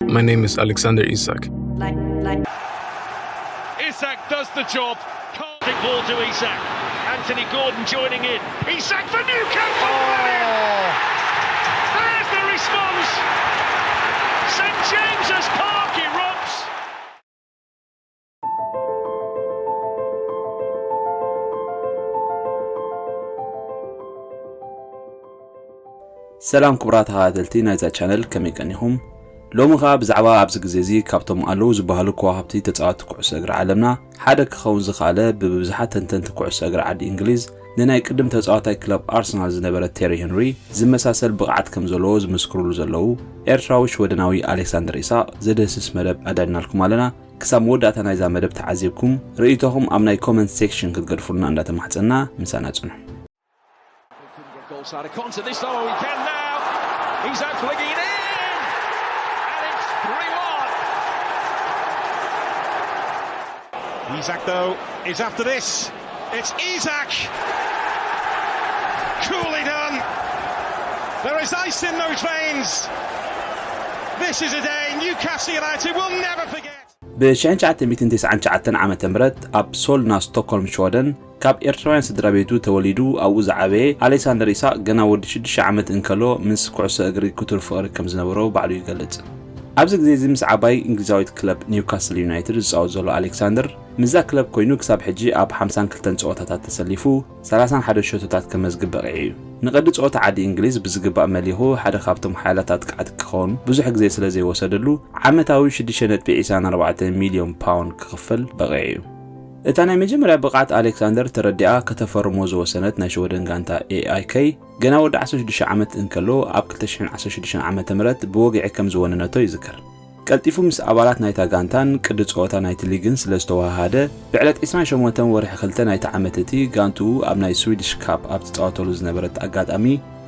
My name is Alexander Isak. Isak does the job. Big ball to Isak. Anthony Gordon joining in. Isak for Newcastle. Brilliant! There's the response. St James's Park erupts. ሰላም ክቡራት ተኸታተልቲ ናይዛ ቻነል፣ ከመይ ቀኒኹም? ሎሚ ኸኣ ብዛዕባ ኣብዚ ግዜ እዚ ካብቶም ኣለዉ ዝበሃሉ ከዋኽብቲ ተጻወትቲ ኩዕሶ እግሪ ዓለምና ሓደ ክኸውን ዝኸኣለ፣ ብብዙሓት ተንተንቲ ኩዕሶ እግሪ ዓዲ እንግሊዝ ንናይ ቅድም ተጻዋታይ ክለብ ኣርሰናል ዝነበረ ቴሪ ሄንሪ ዝመሳሰል ብቕዓት ከም ዘለዎ ዝምስክሩሉ ዘለዉ ኤርትራዊ ሽወደናዊ ኣሌክሳንደር ኢሳቕ ዘድህስስ መደብ ኣዳልናልኩም ኣለና። ክሳብ መወዳእታ ናይዛ መደብ ተዓዚብኩም ርእይቶኹም ኣብ ናይ ኮመንት ሴክሽን ክትገድፉልና እንዳተማሕጸና ምሳና ጽንሑ። Goal side of Conte this time. Oh, he can now. He's out flinging it in. And it's three one. Isak, though, is after this. It's Isak. Coolly done. There is ice in those veins. This is a day Newcastle United will never forget. ብ ሽሕን ትሽዓተ ሚእትን ተስዓን ትሽዓተን ዓመተ ምህረት ኣብ ሶልና፣ ስቶክሆልም፣ ሽወደን፣ ካብ ኤርትራውያን ስድራ ቤቱ ተወሊዱ ኣብኡ ዝዓበየ ኣሌክሳንደር ኢሳቕ፣ ገና ወዲ ሽዱሽተ ዓመት እንከሎ ምስ ኩዕሶ እግሪ ክቱር ፍቕሪ ከም ዝነበሮ ባዕሉ ይገልጽ። ኣብዚ ግዜ እዚ ምስ ዓባይ እንግሊዛዊት ክለብ ኒውካስል ዩናይትድ ዝጻወት ዘሎ ኣሌክሳንደር፣ ምስዛ ክለብ ኮይኑ ክሳብ ሕጂ ኣብ ሓምሳን ክልተን ጸወታታት ተሰሊፉ፣ ሰላሳን ሓደን ሸቶታት ከመዝግብ በቒዑ እዩ። ንቐዲ ጸወታ ዓዲ እንግሊዝ ብዝግባእ መሊኹ ሓደ ካብቶም ሓያላት ኣጥቃዕቲ ክኸውን ብዙሕ ግዜ ስለ ዘይወሰደሉ፣ ዓመታዊ ሽዱሽተ ነጥቢ ዕስራን ኣርባዕተን ሚልዮን ፓውንድ ክኽፈል በቒዑ እዩ። እታ ናይ መጀመርያ ብቕዓት ኣሌክሳንደር ተረዲኣ ከተፈርሞ ዝወሰነት ናይ ሽወደን ጋንታ ኤ ኣይ ኬ፣ ገና ወዲ ዓሰርተ ሽዱሽተ ዓመት እንከሎ ኣብ ክልተ ሽሕን ዓሰርተ ሽዱሽተን ዓመተ ምህረት ብወግዒ ከም ዝወነነቶ ይዝከር። ቀልጢፉ ምስ ኣባላት ናይታ ጋንታን ቅዲ ጸወታ ናይቲ ሊግን ስለ ዝተወሃሃደ፣ ብዕለት ዕስራን ሸሞንተን ወርሒ ክልተ ናይቲ ዓመት እቲ ጋንትኡ ኣብ ናይ ስዊድሽ ካፕ ኣብ ትጻወተሉ ዝነበረት ኣጋጣሚ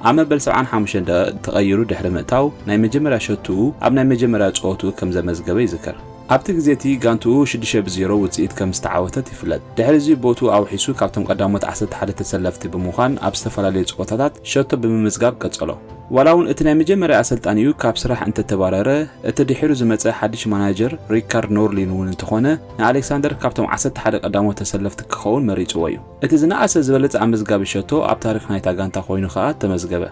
ኣብ መበል ሰብዓን ሓሙሽተን ደቂቕ ተቐይሩ ድሕሪ ምእታው፣ ናይ መጀመርያ ሸትኡ ኣብ ናይ መጀመርያ ጸወትኡ ከም ዘመዝገበ ይዝከር። ኣብቲ ግዜ እቲ ጋንትኡ ሽዱሽተ ብዜሮ ውጽኢት ከም ዝተዓወተት ይፍለጥ። ድሕሪ እዚ ቦትኡ ኣውሒሱ ካብቶም ቀዳሞት ዓሰርተ ሓደ ተሰለፍቲ ብምዃን ኣብ ዝተፈላለዩ ጸወታታት ሸቶ ብምምዝጋብ ቀጸሎ። ዋላ እውን እቲ ናይ መጀመርያ ኣሰልጣኒኡ ካብ ስራሕ እንተተባረረ፣ እቲ ድሒሩ ዝመጸ ሓድሽ ማናጀር ሪካርድ ኖርሊን እውን እንተኾነ፣ ንኣሌክሳንደር ካብቶም ዓሰርተ ሓደ ቀዳሞት ተሰለፍቲ ክኸውን መሪጽዎ እዩ። እቲ ዝነኣሰ ዝበለጸ ኣመዝጋቢ ሸቶ ኣብ ታሪኽ ናይታ ጋንታ ኮይኑ ኸኣ ተመዝገበ።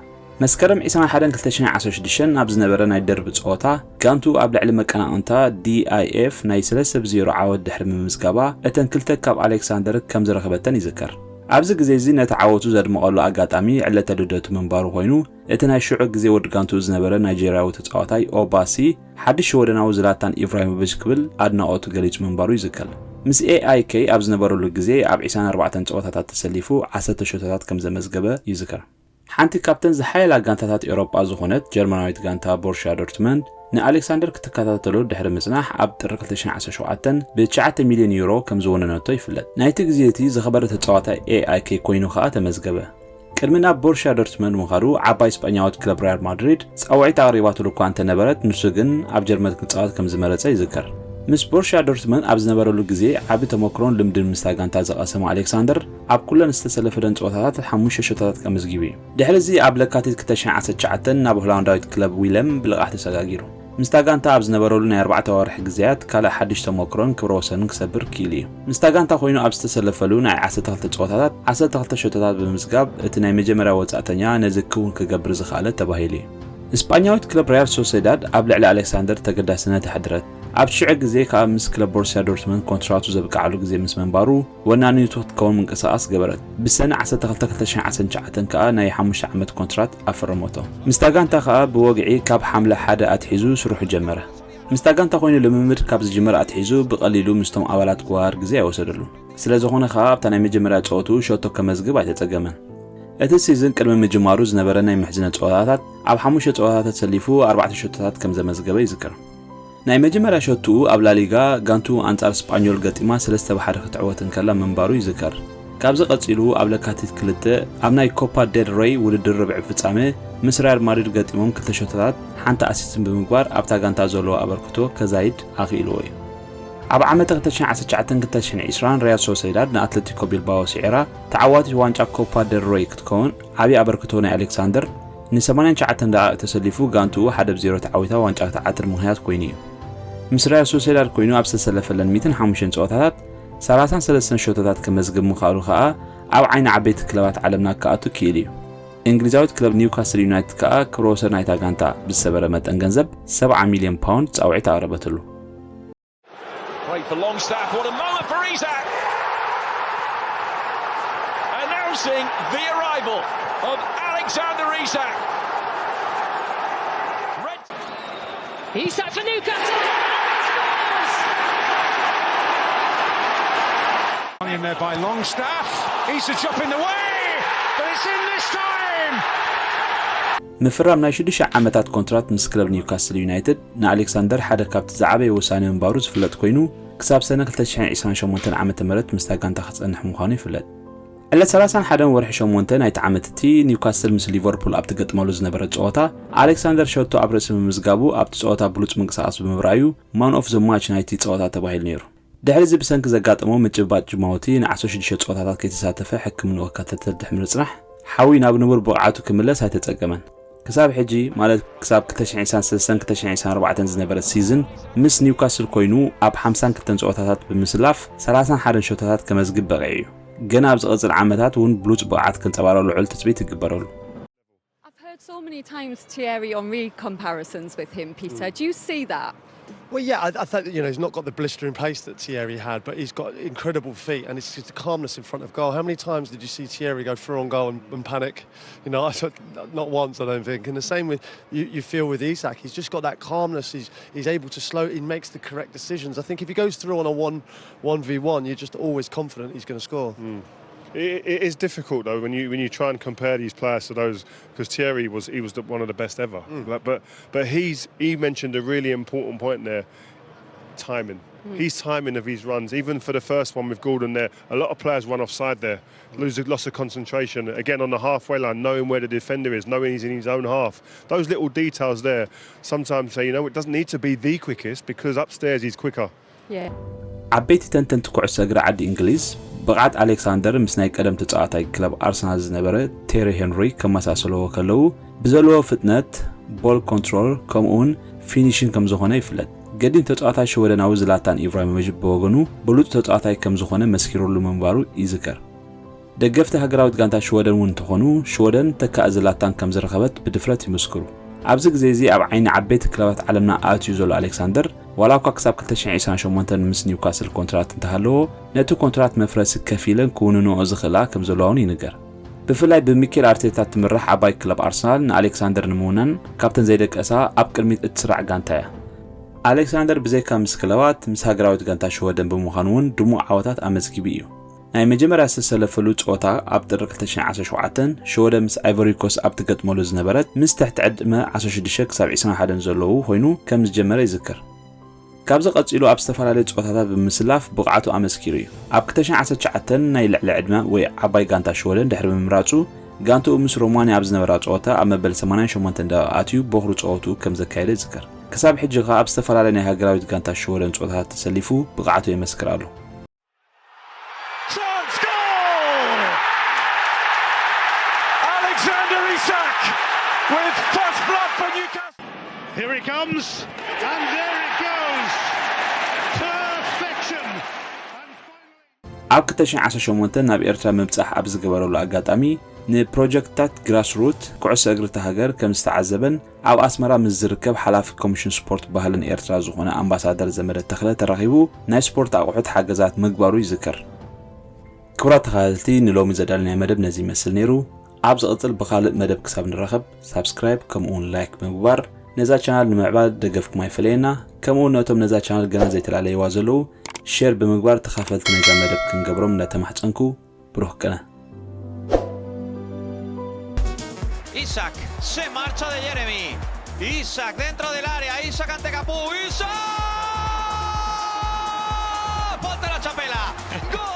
መስከረም ዕስራን ሓደን ክልተ ሽሕን ዓሰርተ ሽዱሽተን ኣብ ዝነበረ ናይ ደርቢ ጸወታ፣ ጋንቱ ኣብ ልዕሊ መቀናቕንታ ዲ ኣይ ኤፍ ናይ ሰለስተ ብዜሮ ዓወት ድሕሪ ምምዝጋባ፣ እተን ክልተ ካብ ኣሌክሳንደር ከም ዝረኸበተን ይዝከር። ኣብዚ ግዜ እዚ ነቲ ዓወቱ ዘድመቐሉ ኣጋጣሚ ዕለተ ልደቱ ምንባሩ ኮይኑ፣ እቲ ናይ ሽዑ ግዜ ወዲ ጋንትኡ ዝነበረ ናይጀርያዊ ተጻዋታይ ኦባሲ፣ ሓድሽ ሽወደናዊ ዝላታን ኢብራሂሞቪች ክብል ኣድናቖቱ ገሊጹ ምንባሩ ይዝከር። ምስ ኤ ኣይ ኬ ኣብ ዝነበረሉ ግዜ ኣብ ዕስራን ኣርባዕተን ጸወታታት ተሰሊፉ ዓሰርተ ሸቶታት ከም ዘመዝገበ ይዝከር። ሓንቲ ካብተን ዝሓየላ ጋንታታት ኤውሮጳ ዝኾነት ጀርመናዊት ጋንታ ቦሩሽያ ዶርትመንድ ንኣሌክሳንደር ክትከታተሎ ድሕሪ ምጽናሕ ኣብ ጥሪ ክልተ ሽሕን ዓሰርተ ሸውዓተን ብትሽዓተ ሚልዮን ዩሮ ከም ዝወነነቶ ይፍለጥ። ናይቲ ግዜ እቲ ዝኸበረ ተጻዋታይ ኤ ኣይ ኬ ኮይኑ ኸኣ ተመዝገበ። ቅድሚ ናብ ቦሩሽያ ዶርትመንድ ምኻዱ ዓባይ ስጳኛዊት ክለብ ሪያል ማድሪድ ጻውዒት ኣቕሪባትሉ እኳ እንተነበረት፣ ንሱ ግን ኣብ ጀርመን ክጻወት ከም ዝመረጸ ይዝከር። ምስ ቦሩሽያ ዶርትመንድ ኣብ ዝነበረሉ ግዜ ዓቢ ተመክሮን ልምድን ምስታ ጋንታ ዝቐሰመ ኣሌክሳንደር ኣብ ኩለን ዝተሰለፈለን ጸወታታት ሓሙሽተ ሸቶታት ኣመዝጊቡ እዩ። ድሕሪ እዚ ኣብ ለካቲት ክልተ ሽሕን ዓሰርተ ትሽዓተን ናብ ሆላንዳዊት ክለብ ዊለም ብልቓሕ ተሰጋጊሩ። ምስታ ጋንታ ኣብ ዝነበረሉ ናይ ኣርባዕተ ኣዋርሕ ግዜያት ካልእ ሓድሽ ተመክሮን ክብረ ወሰንን ክሰብር ክኢሉ እዩ። ምስታ ጋንታ ኮይኑ ኣብ ዝተሰለፈሉ ናይ ዓሰርተ ክልተ ጸወታታት ዓሰርተ ክልተ ሸቶታት ብምምዝጋብ እቲ ናይ መጀመርያ ወጻእተኛ ነዚ ክውን ክገብር ዝኸኣለ ተባሂሉ እዩ። ስጳኛዊት ክለብ ሪያል ሶሴዳድ ኣብ ልዕሊ ኣሌክሳንደር ተገዳስነት ኣሕደረት። ኣብ ሽዑ ግዜ ከኣ ምስ ክለብ ቦሩስያ ዶርትመንድ ኮንትራቱ ዘብቅዓሉ ግዜ ምስ ምንባሩ፣ ወናኒቱ ክትከውን ምንቅስቓስ ገበረት። ብሰነ ዓሰርተ ክልተ ክልተ ሽሕን ዓሰርተ ትሽዓተን ከኣ ናይ ሓሙሽተ ዓመት ኮንትራት ኣፈረመቶ። ምስታ ጋንታ ከኣ ብወግዒ ካብ ሓምለ ሓደ ኣትሒዙ ስርሑ ጀመረ። ምስታ ጋንታ ኮይኑ ልምምድ ካብ ዝጅምር ኣትሒዙ ብቐሊሉ ምስቶም ኣባላት ክወሃሃድ ግዜ ኣይወሰደሉን። ስለ ዝኾነ ከኣ ኣብታ ናይ መጀመርያ ጸወትኡ ሸቶ ከመዝግብ ኣይተጸገመን። እቲ ሲዝን ቅድሚ ምጅማሩ ዝነበረ ናይ ምሕዝነት ጸወታታት ኣብ ሓሙሽተ ጸወታታት ተሰሊፉ ኣርባዕተ ሸቶታት ከም ዘመዝገበ ይዝከር። ናይ መጀመርያ ሸትኡ ኣብ ላሊጋ ጋንቱ ኣንጻር ስጳኞል ገጢማ ሰለስተ ብ ሓደ ክትዕወት እንከላ ምንባሩ ይዝከር። ካብዚ ቀጺሉ ኣብ ለካቲት ክልተ ኣብ ናይ ኮፓ ዴል ሬይ ውድድር ርብዒ ፍጻመ ምስ ሪያል ማድሪድ ገጢሞም ክልተ ሸቶታት ሓንቲ ኣሲስትን ብምግባር ኣብታ ጋንታ ዘለዎ ኣበርክቶ ከዛይድ ኣኽኢልዎ እዩ። ኣብ ዓመተ ክልተ ሽሕን ዓሰርተ ትሽዓተን ክልተ ሽሕን ዕስራን ሪያል ሶሴዳድ ንኣትለቲኮ ቢልባኦ ስዒራ ተዓዋቲት ዋንጫ ኮፓ ዴል ሬይ ክትከውን ዓቢ ኣበርክቶ ናይ ኣሌክሳንደር ን ሰማንያን ትሽዓተን ደቓቕ ተሰሊፉ ጋንትኡ ሓደ ብ ዜሮ ተዓዊታ ዋንጫ ክትዓትር ምኽንያት ኮይኑ እዩ። ምስ ሪያል ሶሴዳድ ኮይኑ ኣብ ዝተሰለፈለን ሚእትን ሓሙሽተን ጸወታታት ሰላሳን ሰለስተን ሸቶታት ከመዝግብ ምኽኣሉ ከኣ ኣብ ዓይኒ ዓበይቲ ክለባት ዓለምና ክኣቱ ክኢሉ እዩ። እንግሊዛዊት ክለብ ኒውካስል ዩናይትድ ከኣ ክብረ ወሰን ናይታ ጋንታ ብዝሰበረ መጠን ገንዘብ ሰብዓ ሚልዮን ፓውንድ ጻውዒት ኣቕረበትሉ። Played for Longstaff. What a moment for Isak! Announcing the arrival of Alexander Isak. Red Isak for Newcastle. Scores! In there by Longstaff. Isak chopping the way, but it's in this time. ምፍራም ናይ ሽዱሽተ ዓመታት ኮንትራት ምስ ክለብ ኒውካስል ዩናይትድ ንኣሌክሳንደር ሓደ ካብቲ ዝዓበየ ውሳኔ ምንባሩ ዝፍለጥ ኮይኑ፣ ክሳብ ሰነ ክልተ ሽሕን ዕስራን ሸሞንተን ዓመተ ምህረት ምስታ ጋንታ ክጸንሕ ምዃኑ ይፍለጥ። ዕለት ሰላሳን ሓደን ወርሒ ሸሞንተ ናይቲ ዓመት እቲ ኒውካስል ምስ ሊቨርፑል ኣብ ትገጥመሉ ዝነበረት ጸወታ ኣሌክሳንደር ሸቶ ኣብ ርእሲ ምምዝጋቡ ኣብቲ ጸወታ ብሉጽ ምንቅስቓስ ብምብራዩ ማን ኦፍ ዘ ማች ናይቲ ጸወታ ተባሂሉ ነይሩ። ድሕሪ እዚ ብሰንኪ ዘጋጠሞ ምጭብባጥ ጅማውቲ ንዓሰርተ ሽዱሽተ ጸወታታት ከይተሳተፈ ሕክምንኡ ክከታተል ድሕሪ ምጽናሕ ሓዊ ናብ ንቡር ብቕዓቱ ክምለስ ኣይተጸገመን። ክሳብ ሕጂ ማለት ክሳብ ክልተ ሽሕን ዕስራን ሰለስተን ክልተ ሽሕን ዕስራን ኣርባዕተን ዝነበረት ሲዝን ምስ ኒውካስል ኮይኑ ኣብ ሓምሳን ክልተን ጸወታታት ብምስላፍ ሰላሳን ሓደን ሸቶታት ከመዝግብ በቒዑ እዩ። ገና ኣብ ዝቕጽል ዓመታት እውን ብሉጽ ብቕዓት ከንጸባርቕ ልዑል ትጽቢት ይግበረሉ። I've heard so many times Thierry Henry comparisons with him, Peter. Do you see that? Well, yeah, I, I thought you know he's not got the blistering pace that Thierry had, but he's got incredible feet, and it's just the calmness in front of goal. How many times did you see Thierry go through on goal and, and panic? You know, I thought, not once, I don't think. And the same with you, you feel with Isak. He's just got that calmness. He's he's able to slow. He makes the correct decisions. I think if he goes through on a one one v one, you're just always confident he's going to score. It, it is difficult though when you when you try and compare these players to those because Thierry was he was the, one of the best ever. But, but but he's he mentioned a really important point there, timing. His timing of his runs, even for the first one with Gordon there, a lot of players run offside there. Lose a loss of concentration. Again, on the halfway line, knowing where the defender is, knowing he's in his own half. Those little details there sometimes say, you know, it doesn't need to be the quickest because upstairs he's quicker. Yeah. ዓበይቲ ተንተንቲ ኩዕሶ እግሪ ዓዲ እንግሊዝ ብቕዓት ኣሌክሳንደር ምስ ናይ ቀደም ተጻዋታይ ክለብ ኣርሰናል ዝነበረ ቴሪ ሄንሪ ከመሳሰልዎ ከለዉ ብዘለዎ ፍጥነት፣ ቦል ኮንትሮል ከምኡውን ፊኒሽን ከም ዝኾነ ይፍለጥ። ገዲም ተጻዋታይ ሽወደናዊ ዝላታን ኢብራሂሞቪች ብወገኑ ብሉጽ ተጻዋታይ ከም ዝኾነ መስኪሩሉ ምንባሩ ይዝከር። ደገፍቲ ሃገራዊት ጋንታ ሽወደን እውን እንተኾኑ ሽወደን ተካእ ዝላታን ከም ዝረኸበት ብድፍረት ይምስክሩ። ኣብዚ ግዜ እዚ ኣብ ዓይኒ ዓበይቲ ክለባት ዓለምና ኣትዩ ዘሎ ኣሌክሳንደር ዋላ እኳ ክሳብ ክልተ ሽሕን ዕስራን ሸሞንተን ምስ ኒውካስል ኮንትራት እንተሃለዎ ነቲ ኮንትራት መፍረሲ ከፊለን ክውንንኦ ዝኽእላ ከም ዘለዋ እውን ይንገር። ብፍላይ ብሚኬል ኣርቴታ ትምራሕ ዓባይ ክለብ ኣርሰናል ንኣሌክሳንደር ንምውናን ካብተን ዘይደቀሳ ኣብ ቅድሚት እትስራዕ ጋንታ እያ። ኣሌክሳንደር ብዘይካ ምስ ክለባት ምስ ሃገራዊት ጋንታ ሽወደን ብምዃን እውን ድሙቕ ዓወታት ኣመዝጊቡ እዩ። ናይ መጀመርያ ዝተሰለፈሉ ጸወታ ኣብ ጥሪ ክልተ ሽሕን ዓሰርተ ሸውዓተን ሽወደን ምስ ኣይቨሪ ኮስት ኣብ ትገጥመሉ ዝነበረት ምስ ትሕቲ ዕድመ ዓሰርተ ሽዱሽተ ክሳብ ዕስራን ሓደን ዘለዉ ኮይኑ ከም ዝጀመረ ይዝከር። ካብዚ ቀጺሉ ኣብ ዝተፈላለዩ ጸወታታት ብምስላፍ ብቕዓቱ ኣመስኪሩ እዩ። ኣብ ክልተ ሽሕን ዓሰርተ ትሽዓተን ናይ ልዕሊ ዕድመ ወይ ዓባይ ጋንታ ሽወደን ድሕሪ ምምራጹ ጋንትኡ ምስ ሮማንያ ኣብ ዝነበራ ጸወታ ኣብ መበል ሰማንያን ሸሞንተን ደቂቕ ኣትዩ ቦኽሪ ጸወትኡ ከም ዘካየደ ይዝከር። ክሳብ ሕጂ ከኣ ኣብ ዝተፈላለያ ናይ ሃገራዊት ጋንታ ሽወደን ጸወታታት ተሰሊፉ ብቕዓቱ የመስክር ኣሎ። Chance goal! Alexander Isak with first blood for Newcastle. Here he comes, and there it goes. Perfection. ኣብ ክልተ ሽሕን ዓሰርተ ሸሞንተን ናብ ኤርትራ ምብጻሕ ኣብ ዝገበረሉ ኣጋጣሚ ንፕሮጀክትታት ግራስሩት ኩዕሶ እግሪ እታ ሃገር ከም ዝተዓዘበን ኣብ ኣስመራ ምስ ዝርከብ ሓላፊ ኮሚሽን ስፖርት ባህልን ኤርትራ ዝኾነ ኣምባሳደር ዘመደ ተኽለ ተራኺቡ ናይ ስፖርት ኣቑሑት ሓገዛት ምግባሩ ይዝከር። ክቡራት ተኸታተልቲ ንሎሚ ዘዳለናዮ መደብ ነዚ ይመስል ነይሩ። ኣብ ዝቕጽል ብኻልእ መደብ ክሳብ ንራኸብ ሳብስክራይብ ከምኡውን ላይክ ብምግባር ነዛ ቻናል ንምዕባል ደገፍኩም ኣይፈለየና። ከምኡውን ነቶም ነዛ ቻናል ገና ዘይተላለይዋ ዘለዉ ሼር ብምግባር ተኻፈልቲ ናይዛ መደብ ክንገብሮም እንዳተማሕጸንኩ ብሩኽ ቅነ። Isak se marcha de Jeremy. Isak dentro del área. Isak ante Capu. Isak! Ponte la chapela. Gol.